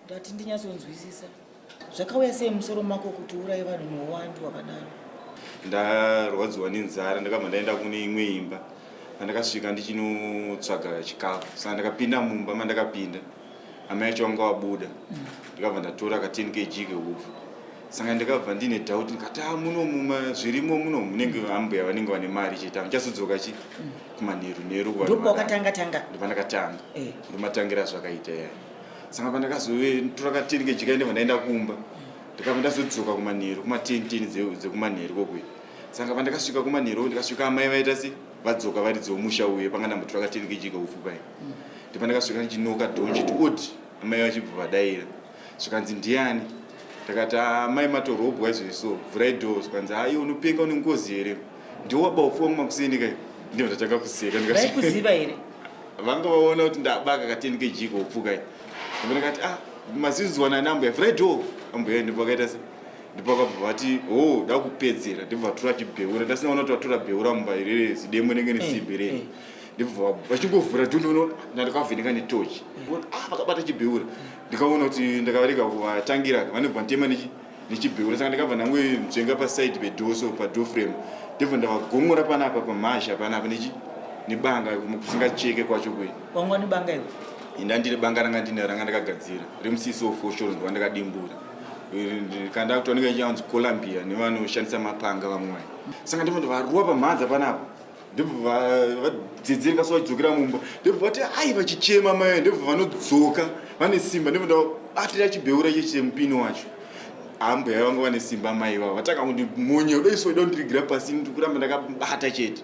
Ndati ndinyatsonzwisisa. Zvakauya sei musoro mako kuti uuraye vanhu neuwandu hwakadaro? Ndarwadziwa nenzara ndakabva ndaenda kune imwe imba pandakasvika ndichinotsvaga chikafu saka ndakapinda mumba mandakapinda amai acho vanga vabuda ndikabva ndatora ka 10 kg kehupfu saka ndikabva ndine doubt ndikati ah muno muma zvirimo muno munenge ambuya vanenge vane mari chete handichazodzoka chi kumanheru nheru kuvanhu Ndopawakatanga tanga. ndopandakatanga Eh. ndomatangira zvakaita ya saka pandakazotora ka 10 kg kaindibva ndaenda kumba ndikabva ndazodzoka kumanheru kuma 10 10 dzekumanheru kokuya saka pandakasvika kumanheru ndikasvika amai vaita se vadzoka varidzi vomusha uye panga ndambotora ka 10 kg kaupfu paya ndopandakasvika ndichinoka door ndichiti odi amai vachibva vadaira zvikanzi ndiani ndakati amai matorobwa izvezvi so vhurai door zvikanzi aiwe unopenga une ngozi here ndiwo waba upfu wangu makuseni kai ndibva ndatanga kuseka Vaikuziva here? Vanga vaona kuti ndabaka ka 10 kg kaupfu kai ndibva ndakati ah mazinzwana ana ambuya vhurai door ambuya ndipo vakaita se ndipo vakabva vati o da kupedzera ndibva vatora chibheura ndasina kuona kuti vatora bheura mumba irere zidemo rinenge nesimbi rere ndibva vachingovhura door ndinoona ndakavheneka netochi ah vakabata chibheura ndikaona kuti ndakavarega kuvatangira vanobva nditema nechi nechibheura saka ndakabva ndangoinzvenga paside pedoor so padoor frame ndibva ndavagomora panapa pamhazha panapa nechi nebanga kusingacheke kwacho kuye wanga nebanga iwe inda ndine banga ranga ndine ranga ndakagadzira remusiso foshoro ndova ndakadimbura kanda kutooneka ichanzi columbia nevanoshandisa mapanga vamwe vaya saka ndibva ndavaruwa pamhanza panapa ndobva vadzedzereka so vachidzokera mumba ndobva vati ai vachichema mai ndobva vanodzoka vane simba ndobva ndavabatira chibheura chechemupini wacho ambuya vanga vane simba mai vavo vatanga kundimonya dai so ida kundirigira pasi ndikuramba ndakabata chete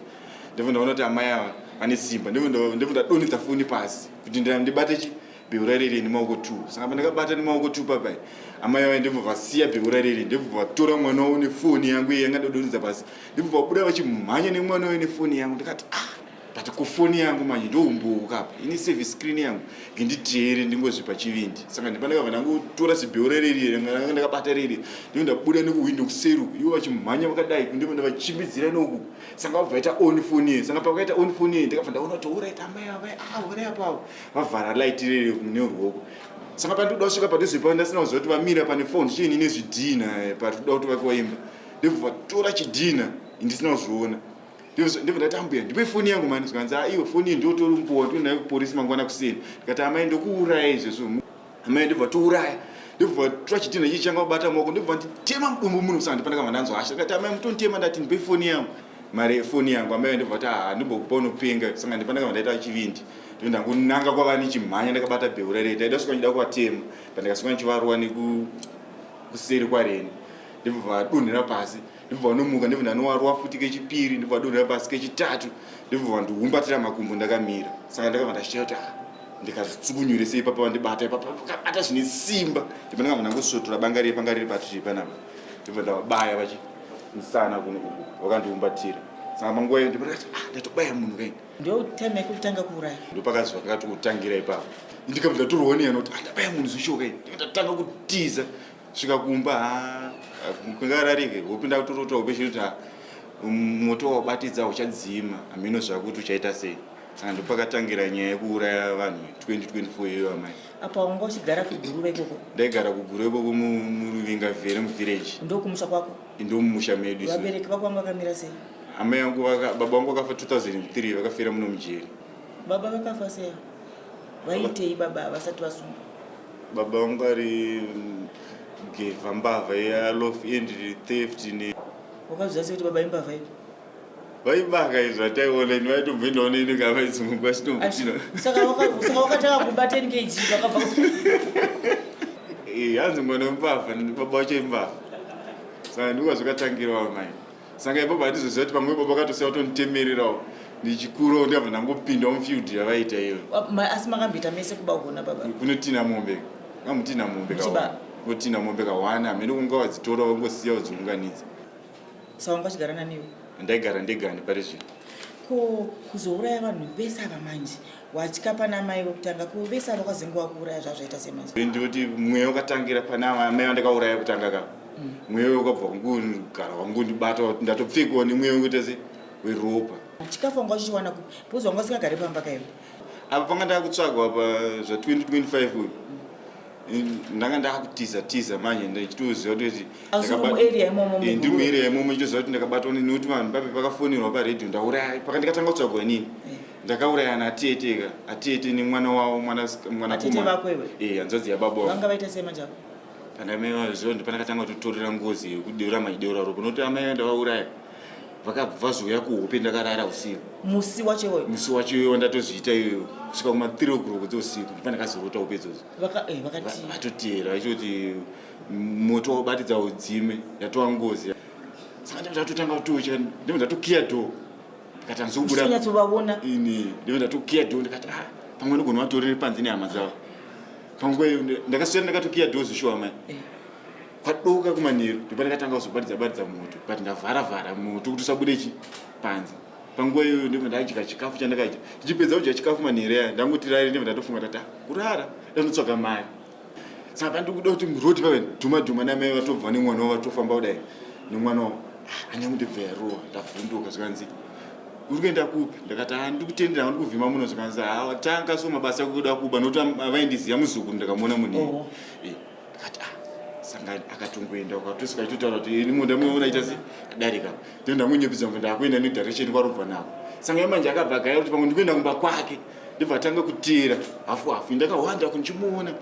ndobva ndaona kuti amai ava vane simba ndobva ndadonhedza foni pasi kuti ndibate chi bheura riri nemaoko two saka pandakabata nemaoko two papai amai vaya ndibva vasiya bheura riri ndibva vatora mwana wavo nefoni yangu iye yanga ndodonhedza pasi ndibva vabuda vachimhanya nemwana wayo nefoni yangu ndikati ah but kufoni yangu manje ndoumbowo apa ini service screen yangu nginditeere ndingozvipa chivindi saka ndipandakabva ndangotora zibheura riri ranga ndakabata riri ndibva ndabuda nekuhwindo kuseri uku ivo vachimhanya vakadai ndibva ndavachimbidzira noku saka vabva vaita on foni iye saka pavakaita on foni iye ndakabva ndaona kuti orit amai ava ah vari apapo vavhara light riri neruoko saka pandikuda kusvika padhuze pavo ndasina kuziva kuti vamira pane phone chiini nezvidhina eh, parikuda kuti vakiwa imba ndobva vatora chidhina ndisina kuzviona ndobva ndati ambuya ndipe foni yangu mani zvikanzi ah, iyo foni iyi ndotorumbowa ndinonayo kuporisi mangwana kuseni ndikati amai ndokuuraya izvezvo amai ndobva touraya ndobva vatora chidhina chii changa kubata maoko ndobva nditema mudumbu muno saka ndipandakabva ndanzwa hasha ndikati amai mutonditema ndati ndipe foni yangu mari yefoni yangu amai ndobva vati ah ndimbokupa unopenga saka ndipandakabva ndaita chivindi ndo ndangonanga kwava nichimhanya ndakabata bheura rei ndaida svika ndichida kuvatema pandikasvika ndichivaruwa nekuseri kwareni ndibva vadonhera pasi ndibva vanomuka ndibva ndanowaruwa futi kechipiri ndibva vadonhera pasi kechitatu ndibva vandiumbatira makumbo ndakamira saka ndakabva ndashaya kuti ah, ndikazvitsukunyure sei ipapa vandibata ipapa vakabata zvine simba ndibva ndakabva ndangosvotora banga riye panga riri patiri panapa ndibva ndavabaya vachi musana kuno uku vakandiumbatira saka panguva iyo ndibva ndakati ah ndatobaya munhu kaini Ndo time yekutanga kuuraya. Ndopakazi vakati kutangira ipapo. Ndikabva ndatorwa neyano kuti andabaya munhu zvishoka ini. Ndikatanga kutiza svika kumba ha kungararike hope ndakutorota hope chiri kuti moto wabatidza uchadzima hameno zvakuti uchaita sei saka ndopakatangira nyaya yekuuraya vanhu 2024 iyoyo amai apa wanga uchigara kuguruva ikoko ndaigara kuguruva ikoko muruvinga vhere muvillage ndokumusha kwako ndomumusha medu vabereki vako vanga vakamira sei Amai vangu vaka baba vangu vakafa 2003 vakafira muno mujeri. Baba vakafa sei? Vaitei baba vasati vasungwa? Baba vangu ari gevha mbavha ya lof and theft ne Wakazviziva sei kuti baba imbavha iyo? Vaibaka izvo ataiona ini vaitomboendawo neni kana vaisungwa chitombotino. Saka saka wakatanga kuba 10 kg vakabva Eh, hanzi mwana wembavha baba wacho imbavha. Saka ndiko zvakatangirawo mai. Saka ipapo handizoziva kuti pamwe ipapo vakatosiya kutonitemererawo ndichikurawo ndikabva ndangopindawo mufield yavaita iyo. Asi makamboita mese kuba kugona baba? Kunotina mombe. Kamutina mombe ka. Kunotina mombe kawana hameno kunga wadzitora wangosiya wadziunganidza. Saka wanga uchigara nani iwe? Ndaigara ndega pari zvino. Ko kuzouraya vanhu vese ava manje watya pana amai vekutanga ko vese ava kwazenge wakuuraya zvazvaita sei manje? Ndinoti mweya wakatangira pana amai vandakauraya kutanga ka. Mweya wakabva kungogara wangondibata ndatopfekwa nemweya wekuita se weropa. Chikafu wanga uchichiwana kupi? Because wanga usingagari pamba kaiwe. Apa panga ndakutsvagwa pa zva 2025 uyu. Ndanga ndakutiza tiza manje ndichitoziva kuti eh, ndiri muarea imomo ndichitoziva kuti ndakabatwa nekuti vanhu pape pakafonerwa paredhiyo ndauraya paka ndikatanga kutsvagwa inini eh. Ndakauraya natete ka atete nemwana wavo mwanakomana eh, hanzvadzi yababa wavo vanga vaita sei manje avo pandamaivaziva ndi pandakatanga kutotorera ngozi yekudeura machideura ropa nokuti amai vandavauraya vakabva vazouya kuhope ndakarara usiku musi wacho iwoyo musi wacho iwoyo ndatozviita iyoyo kusvika kuma 3 o'clock dzeusiku ndipandakazorota hope idzodzo eh, vatotera vachitoti moto wabatidza udzime yatova ngozi saka ndatotanga kutotya ndibva ndatokiya door ndikati handizobuda Uchitonyatsovaona. Ini ndibva ndatokiya door ndikati ah pamwe ndogona vatorere panze nehama dzavo panguva iyo ndakaswera ndakatokiya door zvishuwa mai Eh. Kwadoka kumanheru ndipo ndakatanga kuzobatidza batidza moto but ndavhara vhara moto kuti usabude chi panze. Panguva iyoyo ndipo ndadya chikafu chandakadya. Ndichipedza kudya chikafu manheru aya ndangoti rare ndipo ndatofunga ndati ah kurara ndanotsvaga mari. Saka pandikuda kuti muroad pave dhuma dhuma namai vatobva nemwana wavo vatofamba kudai nemwana wavo ah, ane kuti bva yarowa ndavhunduka zvikanzi uri kuenda kupi ndakati ah ndikutendera ndikuvhima muno zvikanzi ah tanga so mabasa ekuda kuba nokuti vaindiziva muzukuru ndakamuona munhu eh, ndikati ah sanga akatongoenda ukatosvika achitotaura kuti ini munda munoona ita se adarika ndo ndamunyepedza kunge ndakuenda nedirection kwarobva nako sanga yamanje akabva agaya kuti pamwe ndikuenda kumba kwake ndibva atanga kuteera hafu hafu ndakahwanda kundichimuona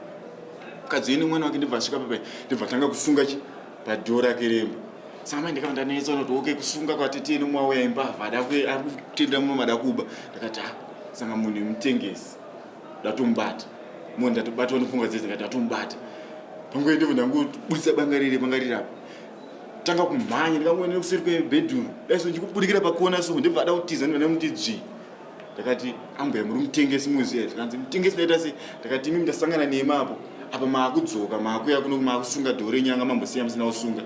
mukadzi wene mwana wake ndibva asvika papai ndibva atanga kusunga chi padhoo rake remba saka mai ndikava ndanetsa kuti okay kusunga kwatete nomwauya imbavha ada ari kutenda muno mada kuba ndakati ah sanga munhu yemutengesi ndatomubata mo ndatobatwa nepfungwa dzese ndikati ndatomubata panguva ndibva ndangobudisa banga riri banga riri apa tanga kumhanya ndikangoenda kuseri kwebhedhuru daiso ndichikubudikira pakona so ndibva ada kutiza ndibva ndamuti dzvi ndakati ambuya muri mutengesi muziya zvikanzi mutengesi ndaita sei ndakati imi ndasangana nemi apo apa maakudzoka maakuya kuno maakusunga dhoo renyanga mambosiya musina kusunga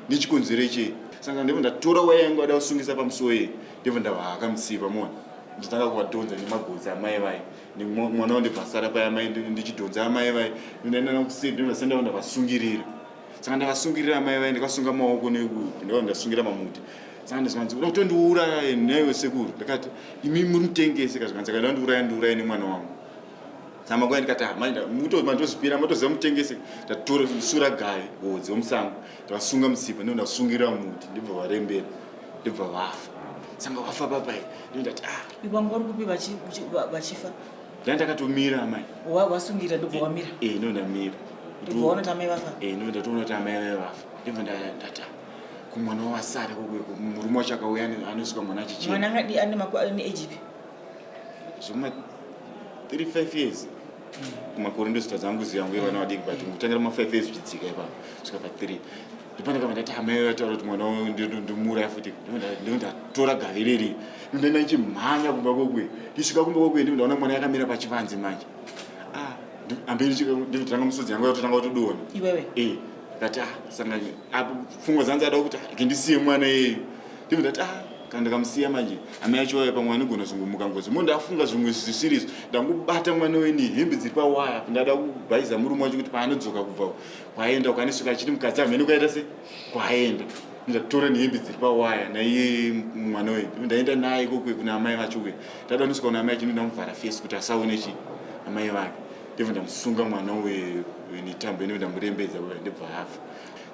nechikonzero chei saka ndibva ndatora waya yangu ada kusungisa pamusuwo iyi ndibva ndavahaka musipa mona ndotanga kuvadhonza nemagodzi amai vaye mwana wandibva asara paya amai ndichidhonza amai vaye ndaenda nakuseri ndibva ndava ndavasungirira saka ndavasungirira amai vaye ndakasunga maoko ndava ndasungira mamuti saka ndazvikanzi uda kutondiuraya naiwe sekuru ndakati imi muri mutengesi ka zvikanzi akaenda ndiuraya ndiuraya nemwana wangu saka makuya ndikati ah, manje mandozvipira matoziva mutengesi ndatora sura gavi hodzi wemusango ndavasunga mutsipa ndo ndasungirira muti ndibva varembera ndibva vafa sanga vafa papai ndo ndati ah iwangu vari kupi vachifa nda ndakatomira amai wasungira ndobva wamira eh ndo ndamira ndobva waona kuti amai vafa eh ndo ndatoona kuti amai vaye vafa ndibva ndati ah, kumwana wawasara murume wacho akauya anosvika mwana achichema mwana angadi ane makore ane age ipi zvema 35 years kumakore ndozita dzangu ziya yangu yevana vadiki but kutangira ma 5 years zvichidzika ipapo kusvika pa 3 ndipane kama ndati amai vataura kuti mwana ndimuuraya futi ndatora gavi reri ndaenda ndichimhanya kumba kwekwe ndisvika kumba kwekwe ndaona mwana yakamira pachivanze manje ah, amberi nditanga musodzi yangu yatotanga kutodona iwewe eh ndati ah sanga apo pfungwa dzangu dzada kuti ah, ndisiye mwana iyeyu ndibva ndati ah kana ndikamusiya manje amai acho vaya pamwe anogona zvongomuka ngozi mo ndafunga zvimwe zvisiri izvo ndangobata mwana weni hembe dziri pawaya ndada kubhaiza murume wacho kuti paanodzoka kubva kwaenda ukanisvika achiti mukadzi hamene kwaita se kwaenda ndatora nehembe dziri pawaya naiye mwana uyu ndaenda naye ikoko kuna amai vacho kuya ndada kunosvika kuna amai acho ndamuvhara face kuti asaone chi amai vake ndibva ndamusunga mwana uyu netambo ndibva ndamurembedza ndibva afa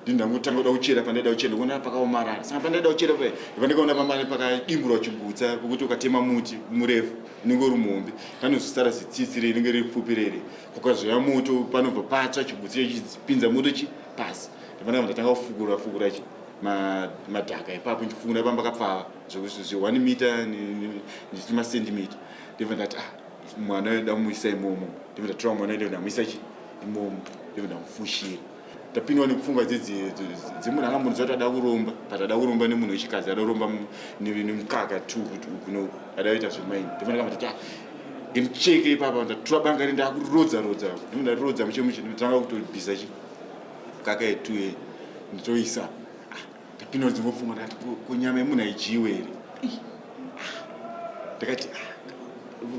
ndindangotanga kuda kuchera pandaida kuchera ndikuona pakaomarara saka pandaida kuchera paya ndikaona pamane pakadimburwa chigutsa pokuti ukatema muti murefu unenge uri muhombe panozosara zitsitsi rinenge riri pfupi rere kukazoya moto panobva patsva chigutsa chipinza moto chi pasi ndipana ndatanga kufukura fukura chi madhaka ipapo ndichifukura pamba kapfava zve 1 meter nechimacentimeter ndibva ndati ah mwana yoda muisa imomo ndibva ndatora mwana yoda ndamuisa chi imomo ndibva ndamufushira ndapindwa nepfungwa dzemunhu akambonzwa kuti ada kuromba but ada kuromba nemunhu wechikadzi ada kuromba nemukaka tu kuti uku nouku ada kuita zvemaini ndibva ndakamba ah, ndimucheke ipapa ndatora banga ri ndakurodza rodza ndibva ndarodza muche muche ndotanga kutobvisa chi mukaka yetu ye nditoisa ah, ndapindwa dzimwe pfungwa ndakati kunyama yemunhu haidyiwe here ah, ndakati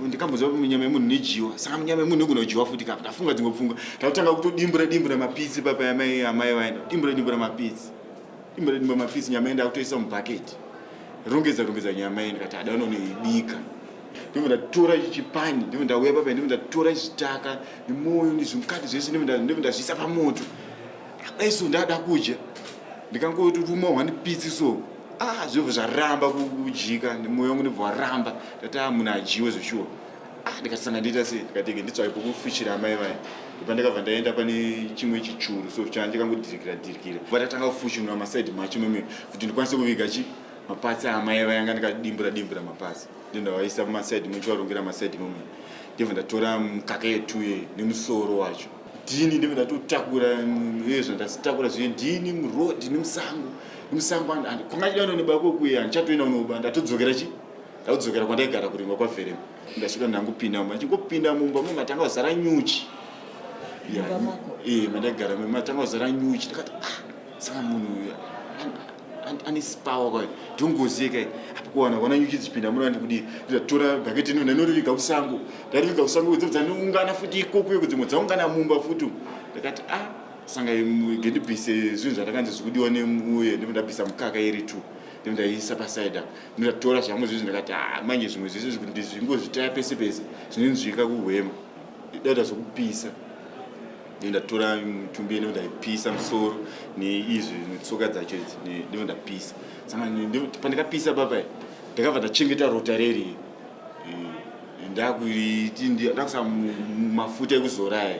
ndikambonzwa munyama yemunhu inojiwa saka munyama yemunhu inogona kujiwa futi kapa ndafunga dzimwe pfungwa ndakutanga kutodimbura dimbura mapitsi papa amai amai vaenda dimbura dimbura mapitsi dimbura dimbura mapitsi nyama yenda kutoisa mubhaketi rongedza rongedza nyama ye ndikati ada unonoibika Ndibva ndatora chipani, ndibva ndauya papa, ndibva ndatora zvitaka nemoyo nezvimukati zvese, ndibva ndazviisa pamoto. Dai so ndada kudya, ndikangoti ruma one piece so, ah, zvobva zvaramba kudyika, nemoyo wangu ndibva waramba. Ndati ah, munhu adyiwe zveshuwa. Ah, ndikati sanga ndiita sei? Ndikati nditsvake pokufushira amai vaya. Ndibva ndakabva ndaenda pane chimwe chichuru so chandikangodhirikira dhirikira. Vatatanga kufushunura masaidhi macho meme kuti ndikwanise kuviga chi mapatsi amai vaya, anga ndikadimbura dimbura mapatsi, ndindawaisa mumasaidhi muchivarongera masaidhi momwe. Ndibva ndatora mukaka yetuye nemusoro wacho, ndini ndibva ndatotakura izvo, ndazitakura zviye ndini murodhi nemusango nemusango. Kwanga chida kokuye, handichatoenda unoba, ndatodzokera chi ndakudzokera kwandaigara kurima kwaVherema. Ndasvika, ndangopinda mumba, ndichingopinda mumba mumatanga kuzara nyuchi. Mumba mako? Mandaigara matanga kuzara nyuchi. Ndakati ah, saka munhu uyu ane power kwayo, ndongoziye kai apo kuwana kuona nyuchi dzichipinda muno, andikudii. Ndatora bhaketi ino, ndanoriviga kusango, ndariviga kusango, dzobva dzanoungana futi ikoko iko, dzimwe dzaungana mumba futi. Ndakati ah, sanga ngendibvise zvinhu zvandakanzi zvikudiwa neuye. Ndibva ndabvisa mukaka iri two, ndibva ndaiisa pasaidi apa, ndatora zvangu zvizvi. Ndakati ah, manje zvimwe zvese kuti ndizvingozvitaya pese pese zvinonzwika kuhwema, daita zvokupisa. Ndatora mutumbi, ndibva ndaipisa musoro neizvi netsoka dzacho idzi, ndibva ndapisa. Saka pandakapisa papa, ndakabva ndachengeta rota reri, ndakuisa mafuta ekuzora aya,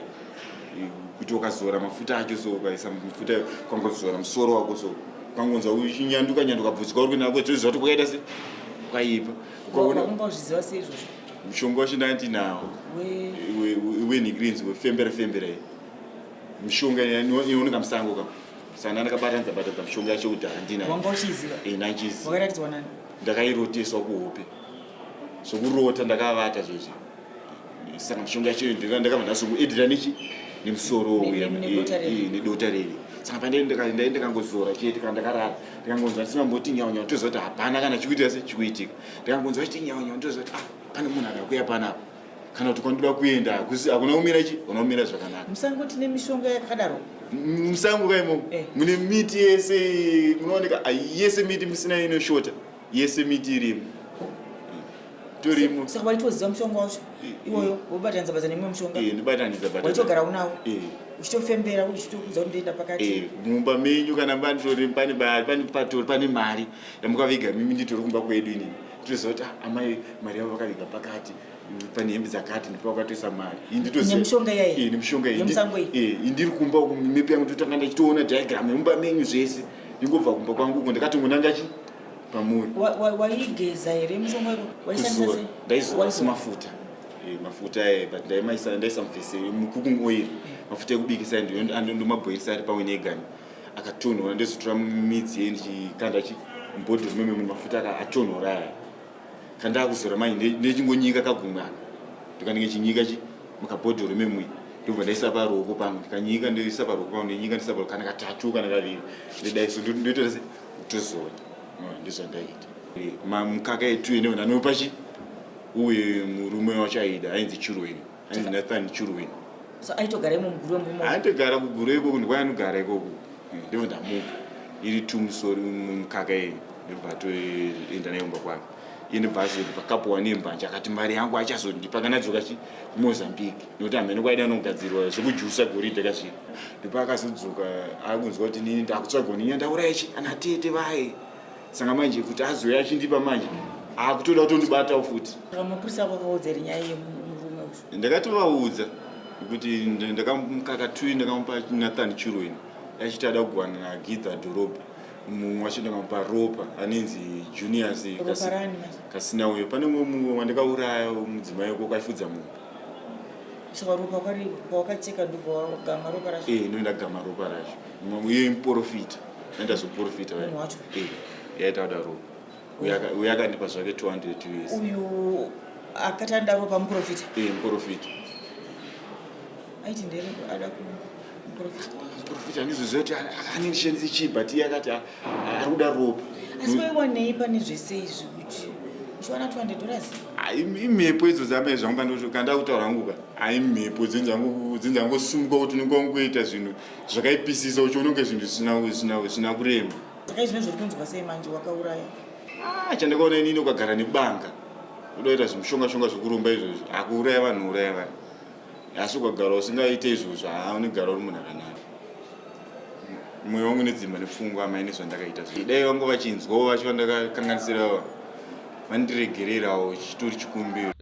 kuti ukazora mafuta acho so, ukaisa mafuta, ukangozora musoro wako so, ukangonzwa uchinyanduka nyanduka bvudzi kwauri kuenda toziva kuti kwakaita se kwakaipa. Ukaona Wanga uzviziva sei izvozvo? Mushonga wacho ndandinawo wenhikrinzi, wefembera fembera iyi, mishonga inooneka musango ka. Saka ndandakabatanidza batanidza mishonga yacho kuti handina. Wanga uchiiziva? Ndachiziva. Wakaratidzwa nani? Ndakairoteswa kuhope, zvokurota ndakavata zvezvi. Saka mishonga yacho ndakabva ndazongoedhira nechi nemusoro uya nedota reri. Nedota reri. Saka pandai ndakangozora chete, kana ndakarara ndikangonzwa ndisingamboti nyau nyau, toziva kuti hapana kana chikuitika se chikuitika. Ndikangonzwa chiti nyau nyau, ndoziva kuti ah, pane munhu akakuya panapa, kana kuti kwandoda kuenda hakuna kumira chi hakuna kumira zvakanaka. Musango tine mishonga yakadaro? Musango kaimomo mune miti yese munooneka yese miti, musina inoshota, yese miti irimo, torimo. Saka waitoziva mushonga wacho iwoyo, wobatanidza badza nemumwe mushonga? Ndibatanidza. Waitogara unawo uchitofembera, uchitokudza kuti ndoenda pakati? Mumba menyu kana panditori pane pane patori pane mari yamukaviga mimi, nditori kumba kwedu inini, nditoziva kuti ah, amai mari yavo vakaviga pakati, pane hembe dzakati, ndipo vakatoisa mari. Ini nditoziva- Nemishonga iyayi? Nemishonga iyi. Yemusango iyi? Indiri kumba uku, mepu yangu ndotanga ndichitoona diagram yemumba menyu zvese. Ndingobva kumba kwangu uko, ndakatongonanga chi pamuri. Waigeza here mushonga wako? Waishandisa Kuzora. sei? Ndaizora. Waizora. Mafuta. Mafuta but ndaimaisa, ndaisa muvhese mucooking oil, mafuta ekubikisa, ndomabhoirisa ari pamwe negani akatonhora, ndozotora midzi ye ndichikanda chi mubhodhoro meme mune mafuta atonhora aya. Kandakuzora manje, ndechingonyika kagumwe aka, ndikanenge chinyika chi mukabhodhoro memwe, ndobva ndaisa paruoko pangu, ndikanyika, ndoisa paruoko pangu, ndenyika, ndisa paruoko kana katatu kana kaviri, ndodai so, ndoita se kutozora. Ndizvandaita. Mukaka etu ine ndanopa chi uye murume wacho aida, ainzi Churweni, ainzi Nathan Churweni. So aitogara imo muguru wemurume? Aitogara kuguru ikoko, ndikwaanogara ikoko. Ndobva ndamupa iri tu musoro mukaka iyi, ndobva atoenda nayo kumba kwake. Iye ndobva azondipa kapuwa nembanje, akati mari yangu achazondipa kana adzoka chi kuMozambique, nekuti hamene kwaida anogadzirwa zvekujusa goridhe kazviri. Ndipo akazodzoka akunzwa kuti nini ndakutsvagwa, nini ndauraya chi ana tete vaye. Saka manje kuti azouya achindipa manje, akutoda kutondibatawo futi. Saka mapurisa ako akaudza here nyaya yemurume uyu? Ndakatovaudza kuti ndakamukaka tui ndakamupa Nathan Churweni, achiti ada kugovana naGidha Dhorobha. Mumwe wacho ndakamupa Ropa, anenzi Junius. Ropa rani manje? Kasina uyo, pane mumwe mumwe wandakauraya, mudzimai wako kaifudza mombe. Saka ropa kwari pawakacheka, ndobva wagama ropa racho? Ndo ndagama ropa racho. Mumwe uye muprofita, ndazoprofita. Munhu wacho? Yaita kuda ropa. Uyo akandipa zvake 200 US. Uyu akati anoda ropa muprofita? Muprofita. Aiti ndere ada kumuprofita? Muprofita, handizoziva kuti anendishandise chii, but iye akati ari kuda ropa. Asi waiwanei pane zvese izvi kuti uchiwana $200? Imhepo idzo dzamai zvangu, pandoti kanda kutaura hangu ka, haimhepo dzinzangosumuka kuti unenge wangoita zvinhu zvakaipisisa, uchiona kunge zvinhu zvisina kurema. Saka izvino zviri kunzwa sei manje wakauraya? Ah, chandakaona inini, ukagara nebanga Unoita zvimushonga shonga zvekuromba izvozvo, hakuuraya vanhu, uraya vanhu. Asi ukagara usingaite izvozvo, haa unogara uri munhu akanaka. Mwoyo wangu nedzimba nepfungwa amai nezvandakaita. Dai vangu vachinzwawo vacho vandakakanganisirawo vandiregererawo, chitori chikumbiro.